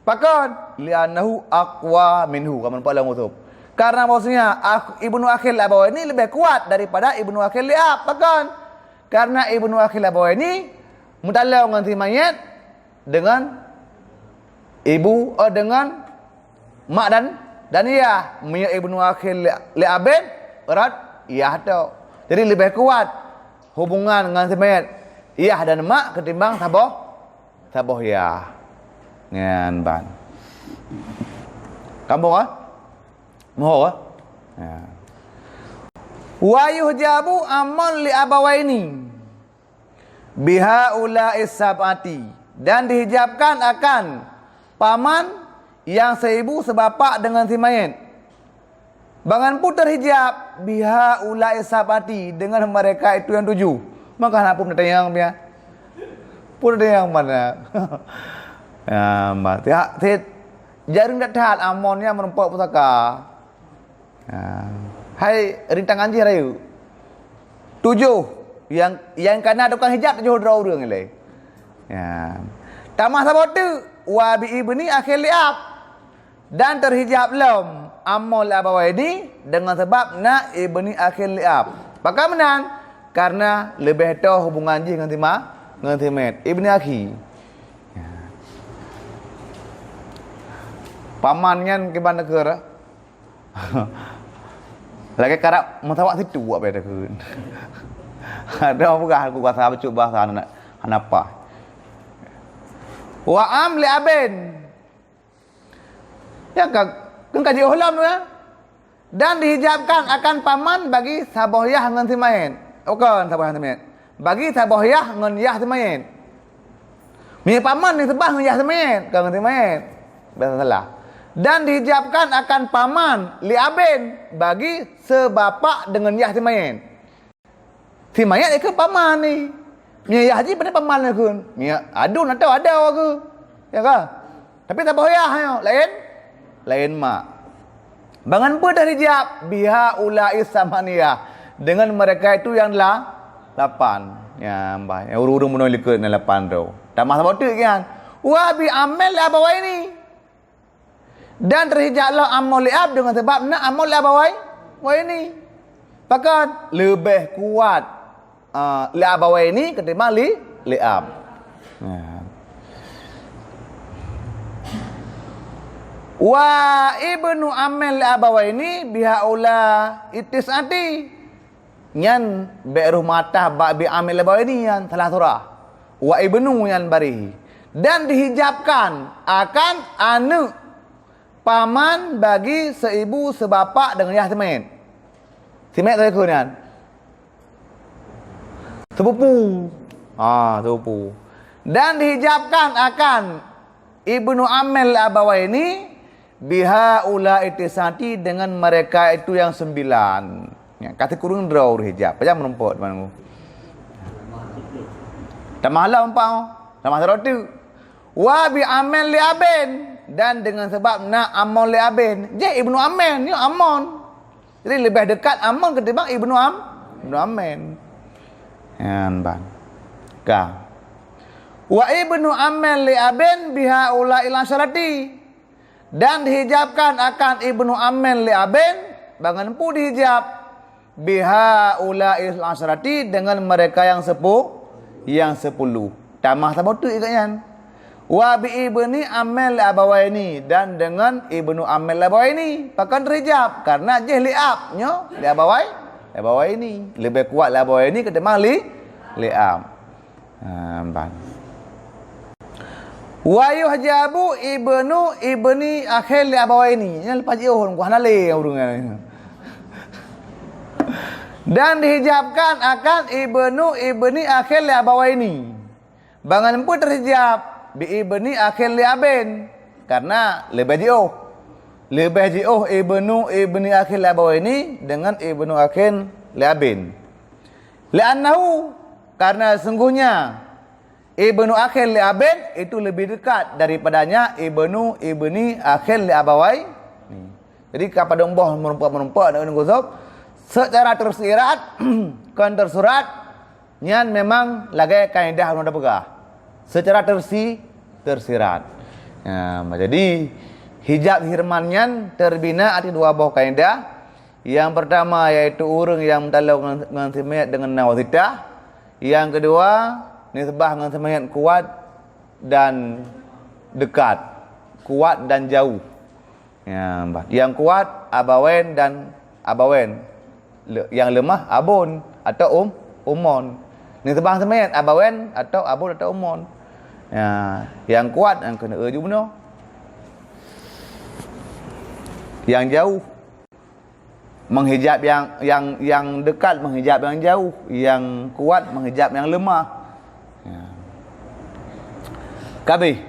Pakon? Li'annahu aqwa minhu, kamu nampak lam usub. Karena bahwasanya ak-, ibnu akhin li abawaini lebih kuat daripada ibnu akhin li ab. Pakon? Karena ibnu akhin li abawaini meutalong ngon si mayét dengan ibu, eh, dengan mak dan, dan yah. Meunyoe ibnu akhin li, li abin, rot yah tok. Jadi lebih kuat hubungan ngon si mayét yah dan mak ketimbang saboh, saboh yah. Nyan ban. Kamoe, ah? Moho, ah? Ya. Wa yuhjabu ammun li abawaini. Bihaula'is sab'ati, dan dihijabkan akan paman yang seibu sebapak dengan si mayét. Bangan pun terhijab, bihaula'is sab'ati, dengan mereka itu yang tujuh. Maka hana pun tanyong dia. Pun tanyong mana? Ya, mat. Ya, sit. Jareueng that-that amon nyan meurumpok pusaka. Ha. Hai rintangan jih rayeuk. Tujoh nyang, nyang kana tukang hijab tujoh droe ureuëng ilée. Ya. Tamah saboh teuk, wa bi ibni akhil li ab. Dan terhijab lom amon li abawaini dengan sebab na ibni akhil li ab. Pakon meunan? Karena leubeh toh hubungan jih ngon si ma-, ngon si mayét. Ibni akhi. Ya. Paman nyan kiban neukheun. Lagèe karab meusaboh situ buat beda kheun. Ada peugah aku bahasa bacut bahasa hana, hana paih. Wa am li abin. Ya ka, kan ka jiôh lom tu ya. Dan dihijabkan akan paman bagi saboh yah ngon si mayét. Oh, kon saboh yah si mayét. Bagi saboh yah ngon yah si mayét. Mie paman ni seubah ngon yah si mayét, kon ngon si mayét. Biasa salah. Dan dihijabkan akan paman li abin bagi sebapak dengan yah si mayét. Si mayét ikheun paman ni. Mie yah jih pane paman ikheun. Mie adun atau ada ke? Ya kan? Tapi saboh yah nyoe, laén? Laén mak. Bangan peue dah dijawab, biha ulai samaniyah. Dengan mereka itu yang la-, lapan. Ya, mbah. Ureueng-ureueng bunoe likot na lapan droe. Tamah saboh teuk kan? Wa bi amil li abawaini. Dan terhijab lom amon li ab dengan sebab na amon li abawai-, waini. Pakon? Leubeh kuat, ah, li abawaini ketimbang li, li ab. Ya. Wa ibnu amil li abawaini bihaula itisati. Nyan bèk rhôh meuatah bak bi amil li abawaini nyan salah surah. Wa ibnu nyan barihi. Dan dihijabkan akan aneuk paman bagi seibu sebapak dengan yah si mayét. Si mayét saboh ikheun nyan? Sepupu. Ha, sepupu. Dan dihijabkan akan ibnu amil abawaini bihaula itisati dengan mereka itu yang sembilan. Ya, ka sikureueng droe ureueng hijab. Pajan meurumpok teuma nunggu. Tamah lom umpama. Tamah sidroe teuk. Wa bi amil li abin. Dan dengan sebab na amon li abin. Jih ibnu amil, nyoe amon. Jadi leubeh dekat amon ketimbang ibnu am-, ibnu amil. Nyan ban. Ka. Wa ibnu amil li abin bihaula ila syarati. Dan dihijabkan akan ibnu amil li abin, bangan peue dihijab? Bihaula ila syarati, dengan mereka yang sepu-, yang sepuluh. Tamah saboh teuk ikheun nyan. Wa bi ibni amil li abawaini, dan dengan ibnu amil li abawaini. Pakon terhijab? Karena jih li ab nyoe, li abawai-, li abawaini. Leubeh kuat li abawaini ketimbang li, li ab. Ha, ban. Wa yuhjabu ibnu ibni akhil li abawaini. Nyan leupah jiôh, hana lé ureueng nyan. Dan dihijabkan akan ibnu ibni akhil li abawaini. Bangan peue terhijab bi ibni akhil li abin? Karena leubeh jiôh. Leubeh jiôh ibnu ibni akhil li abawaini dengan ibnu akhil li abin. Li'annahu, karena sungguhnya ibnu akhil li abin itu lebih dekat daripadanya ibnu ibni akhil li abawai. Jadi ka padum boh meurumpok-meurumpok nak nunggu sob. Secara tersirat, kon tersurat, nyan memang lagèe kaidah ulôn peugah. Secara tersi-, tersirat. Ya, jadi hijab hirman nyan terbina atas dua boh kaidah. Yang pertama yaitu ureueng yang meutalô ngon, ngon si mayét dengan na wasitah. Yang kedua, nisbah ngon si mayét kuat dan dekat, kuat dan jauh. Ya, bah. Yang kuat abawain dan abawain. Le-, yang lemah abon atau um-, umon. Nisbah si mayét abawain atau abon atau umon. Ya, yang kuat yang kena e jumlah. Yang jauh menghijab yang, yang, yang dekat menghijab yang jauh, yang kuat menghijab yang lemah. Ya. Ka abéh.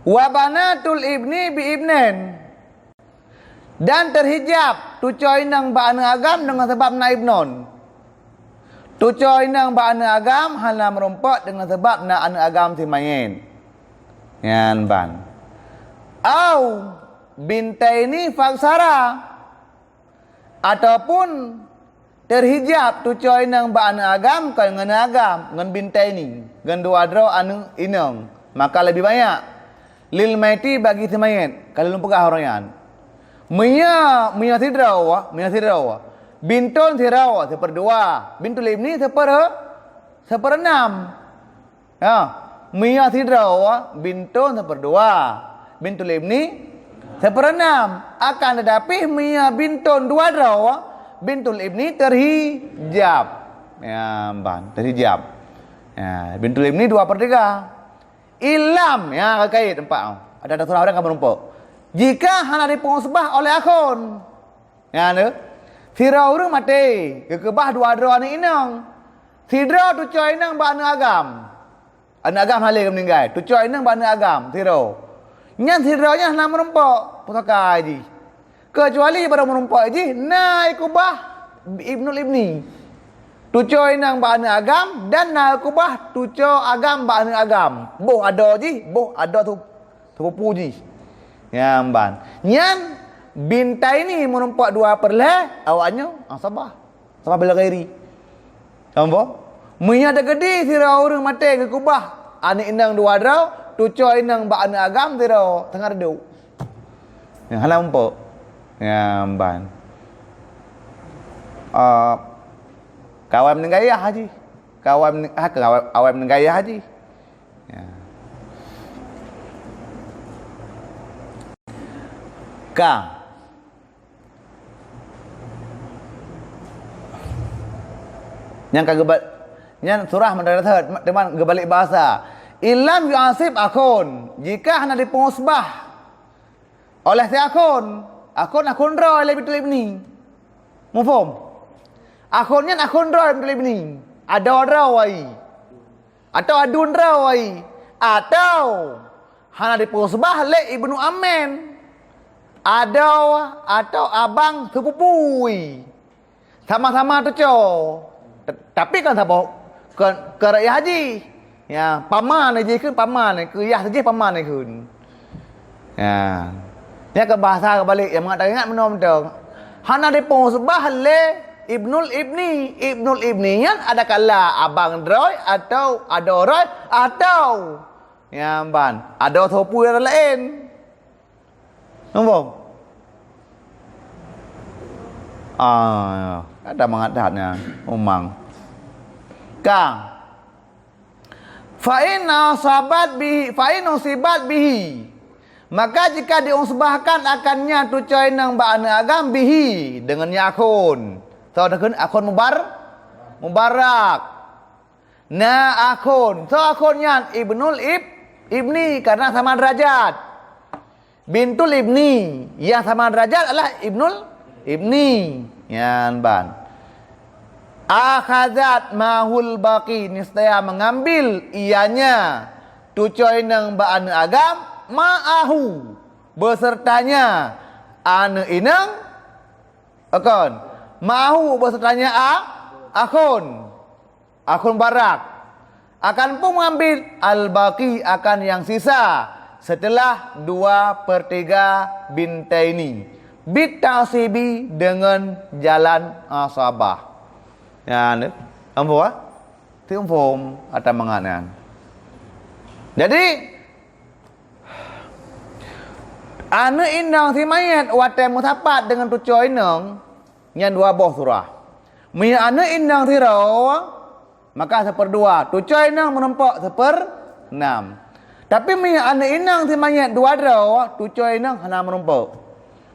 Wa banatul ibni bi ibnin. Dan terhijab tucoe inong bak aneuk agam dengan sebab na ibnon. Tucoe inong bak aneuk agam hana meurumpok dengan sebab na aneuk agam si mayét. Nyan ban. Au bintaini faksara. Ataupun terhijab tucoe inong bak aneuk agam kon ngon aneuk agam, ngon bintaini, ngon dua droe aneuk inong, maka lebih banyak. Lil maiti bagi si mayét, ka lôn peugah uroe nyan. Meunyoe, meunyoe sidroe, meunyoe sidroe. Bintun sidroe, siperdua. Bintul ibni sipere-, siperenam. Ya, meunyoe sidroe, bintun siperdua. Bintul ibni Seupeureuenam, akan teutapi meunyoe bintôn dua droe, bintul ibni teuhijab. Ya, ban, teuhijab. Ya, bintul ibni dua per tiga. Illam, ya, ka kait empat. Ada, ada surah orang ka meurumpok. Jika hana dipeuusbah oleh akhun. Ya, tu. Sidroe ureuëng maté, geukeubah dua droe aneuëk inong. Sidroe tucoe inong bak aneuëk agam. Aneuëk agam hale ka meuninggai, tucoe inong bak aneuëk agam sidroe. Nyan sidroe nyan hana meurumpok pusaka jih. Keucuali barô meurumpok jih na keubah ibnul ibni. Tucoe inong bak aneuëk agam dan na keubah tucoe agam bak aneuëk agam. Boh adoe jih, boh adoe tu, teupupu jih. Nyan ban. Nyan bintaini meurumpok dua per lhée, awaknyoe asabah. Sabab bila ghairi. Nampak? Meunyoe teukeudi sidroe ureuëng maté geukeubah aneuëk inong dua droe, tucoe inong bak aneuëk agam sidroe teungoh reudôk. Nyang hana mumpok. Nyang ban. Ah, kawai meuninggai ayah jih. Kawai meuni-, ha, kawai, awai meuninggai ayah jih. Ya. Ka. Nyang ka geuba-, nyan surah meudarasat, teuma geubalek bahasa. Illam yu'asib akhun, jika hana dipeuusbah oleh si akhun, akhun, akhun droe lé bintul ibni. Muphom? Akhun nyan akhun droe bintul ibni. Adoe droe wai. Atau adun droe, atau hana dipeuusbah lé ibnu ammen, adoe atau abang seupupui, sama-sama tucoe, tapi kan saboh, kon, kon rakyat haji. Ya, paman jih kheun, paman keu yah jih paman kheun. Ya. Nyan keu bahasa keubalek nyang mangat taingat meunoe mantong. Hana dipeuusbah lé ibnul ibni. Ibnul ibni nyan adakala abang droe atau adoe droe atau nyang ban adoe seupupui laén. Nampak? Ah, ya. Ada mangat that nyan, umang. Ka. Fa in asabat bihi, fa in usibat bihi. Maka jika diusbahkan akannya tucoe inong bak aneuëk agam bihi, dengan nyan akhun. Soe takheun akhun mubar-, mubarak. Na akhun. Soe akhun nyan? Ibnul ib-, ibni, karena sama derajat. Bintul ibni, nyang sama derajat adalah ibnul ibni. Nyan ban. Akhazat mahul baqi, niscaya mengambil ianya tucoe inong bak aneuëk agam, ma'ahu, besertanya aneuëk inong, akon, ma'ahu, besertanya a-, akhun. Akhun barak akan pun mengambil al-baqi akan yang sisa setelah dua per tiga bintaini, bitasibi dengan jalan asabah. Ya, ni. Ampun, ah? Tiumpung atau mangat nyan. Jadi, aneuëk inong si mayét watée meusapat deungon tucoe inong, nyan dua boh surah. Meunyoe aneuëk inong sidroe, maka seupeurdua, tucoe inong meurumpok seupeurnam. Tapi meunyoe aneuëk inong si mayét dua droe, tucoe inong hana meurumpok,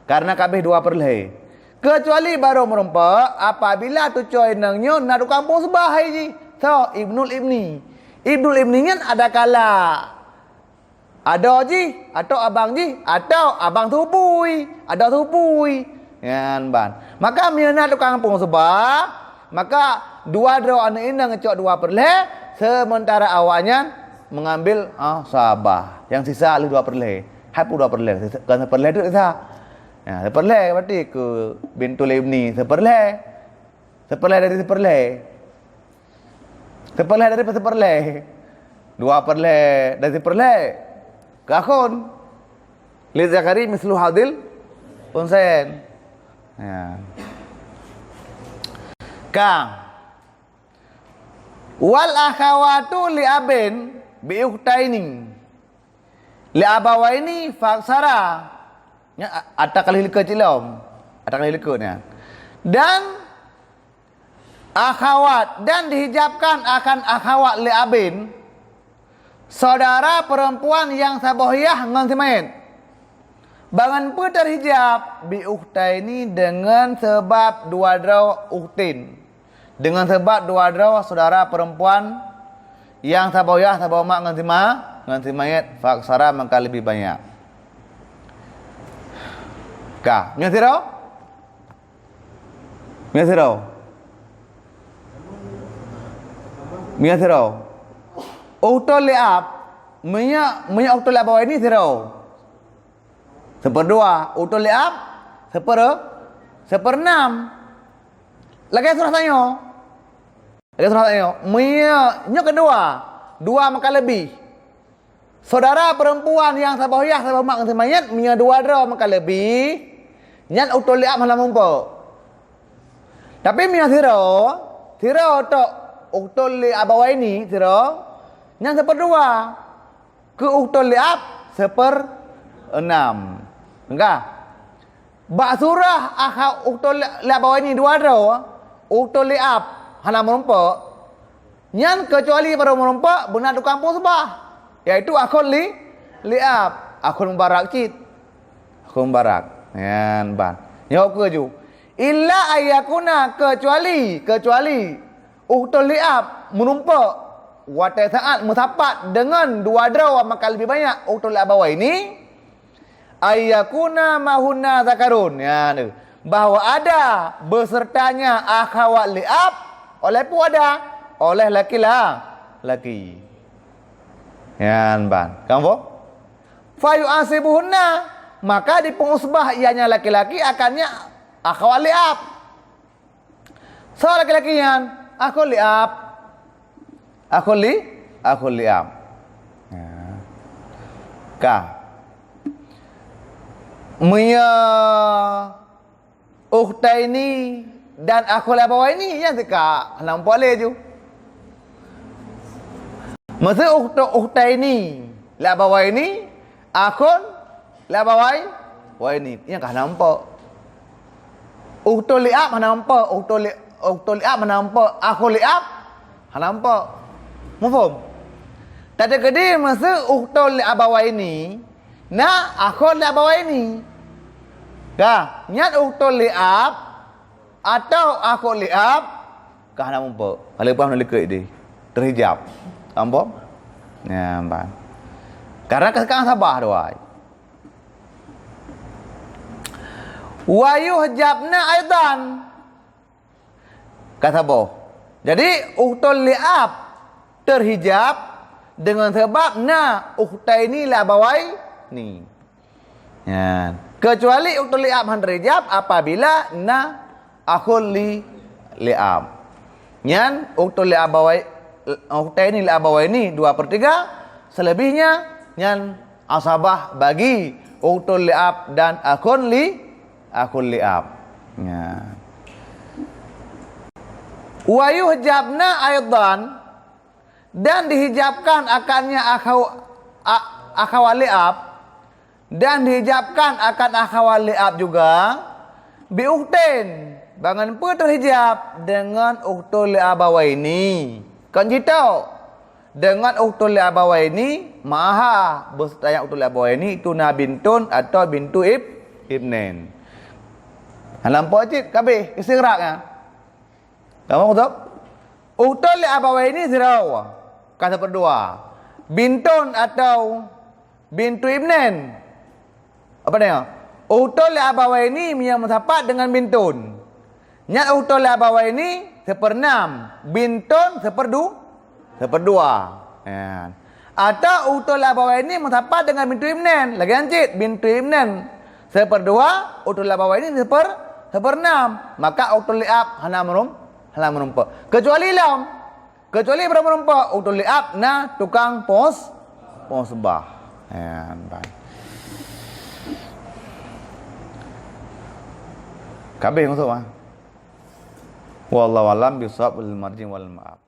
karena ka abéh dua per lhée. Keucuali barô meurumpok apabila tucoe inong nyoe na tukang peuseubaih jih, soe? Ibnul ibni. Ibnul ibni nyan adakala adoe jih, atau abang jih, atau abang seupupui, adoe seupupui. Nyan ban. Maka meunyoe na tukang peuseubaih, maka dua droe aneuëk inong cok dua per lhée, seumeuntara awaknyan mengambil asabah. Nyang sisa lheueh dua per lhée. Hai peue dua per lhée? Sisa, kon seuper lhée teuk sisa. Ya, seuper lhée berarti keu bintul ibni seuper lhée. Seuper lhée dari seuper lhée. Seuper lhée dari seuper lhée. Dua per lhée dari seuper lhée. Keu akhun. Lizzakari mislu hadzil unshayain. Ya. Ka. Wal akhawatu li abin bi ukhtaini. Li abawaini fa aktsara. Nya, a-, ata ka lheueh likot cit lom. Ata ka lheueh likot nyan. Dan akhawat, dan dihijabkan akan akhawat li abin, saudara perempuan nyang saboh yah ngon si mayét. Bangon peue teuhijab? Bi ukhtaini, deungon sabab dua droe ukhtin. Deungon sabab dua droe syedara peurempuan nyang saboh yah saboh mak ngon si ma-, ngon si mayét, fa aktsara, maka leubeh banyak. Ka, nyoe sidroe? Nyoe sidroe? Nyoe sidroe? Ukhtul li ab, meunyoe, meunyoe ukhtul li abawaini sidroe? Seupeurdua, ukhtul li ab, seupeure-, seupeureunam. Lagèe surah tanyoe. Lagèe surah tanyoe. Meunyoe nyoe keudua, dua maka leubeh. Syedara peurempuan nyang saboh yah saboh mak ngon si mayét, meunyoe dua droe maka leubeh, nyan ukhtul li ab hana meurumpok. Tapi meunyoe sidroe, sidroe tok ukhtul li abawaini sidroe, nyan seupeurdua. Keu ukhtul li ab seupeureunam. Enggak. Bak surah akha ukhtul li abawaini dua droe, ukhtul li ab hana meurumpok. Nyan keucuali barô meurumpok beuna tukang peuseumbah, yaitu akhun li, li ab, akhun mubarak cit. Akhun mubarak. Nyan ban. Nyoe keuh ju. Illa ayyakuna, keucuali, keucuali ukhtul li ab meurumpok watèe saat meusapat deungon dua droe maka leubeh banyak ukhtul li abawaini, ayyakuna ma'ahunna dzakarun, ya, bahwa ada besertanya akhawat li ab oleh peue ada? Oleh laki-la-, laki. Nyan ban. Kamu faham? Fayu'asibuhunna, maka dipeuseumbah ianya laki-laki akannya akhawat li ab. Soe laki-laki nyan? Akhun li ab. Akhun li, akhun li ab. Ya. Ka. Meunyoe ukhtaini dan akhun li abawaini, nyan teuka hana meurumpok lé ju. Meuseu ukhtu-, ukhtaini li abawaini, akhun li abawai-, waini, nyan ka hana meurumpok. Ukhtul li ab hana meurumpok, ukhtul li, ukhtul li ab hana meurumpok, akhun li ab hana meurumpok. Muphom? Tateukeudi meuseu ukhtul li abawaini, na akhun li abawaini. Ka, nyan ukhtul li ab atau akhun li ab, ka hana meurumpok. Ka leupah ngon likot deh. Teuhijab. Ampon? Nyan ban. Karena ka sekarang sabar dua. Wa yuhjabna aidan. Ka saboh. Jadi, ukhtul li ab teuhijab deungon sabab na ukhtaini li abawaini. Nyan. Keucuali ukhtul li ab han teuhijab apabila na akhun li, li ab. Nyan ukhtul li abawai-, ukhtaini li abawaini dua per tiga, seleubihnya nyan asabah bagi ukhtul li ab dan akhun li, akhun li ab. Nyan. Wa yuhjabna aidan, dan dihijabkan akannya akhaw-, a-, akhawat li ab, dan dihijabkan akan akhawat li ab juga, bi ukhtin, bangon peue teuhijab deungon ukhtul li abawaini. Kon jitôk, deungon ukhtul li abawaini, ma'aha, beuseutia ukhtul li abawaini, itu na bintun atau bintu ib-, ibnin. Hana meurumpok cit, ka abéh, istighraq nyan. Kamu beutôi? Ukhtul li abawaini sidroe, ka seupeurdua. Bintun atau bintu ibnin. Apa dia? Ukhtul li abawaini meunyoe meusapat deungon bintun. Nyan ukhtul li abawaini seupeureunam, bintun seupeurdu-, seupeurdua. Nyan. Atau ukhtul li abawaini meusapat deungon bintu ibnin, lagèe nyan cit, bintu ibnin seupeurdua, ukhtul li abawaini seupeur-, seupeureunam, maka ukhtul li ab hana meurum-, hana meurumpok. Keucuali lom, keucuali barô meurumpok, ukhtul li ab na tukang pos-, peuseumbah. Nyan ban. Ka abéh maksud, ha? Wallahu a'lam bissawab, wal marji' wal ma'ab.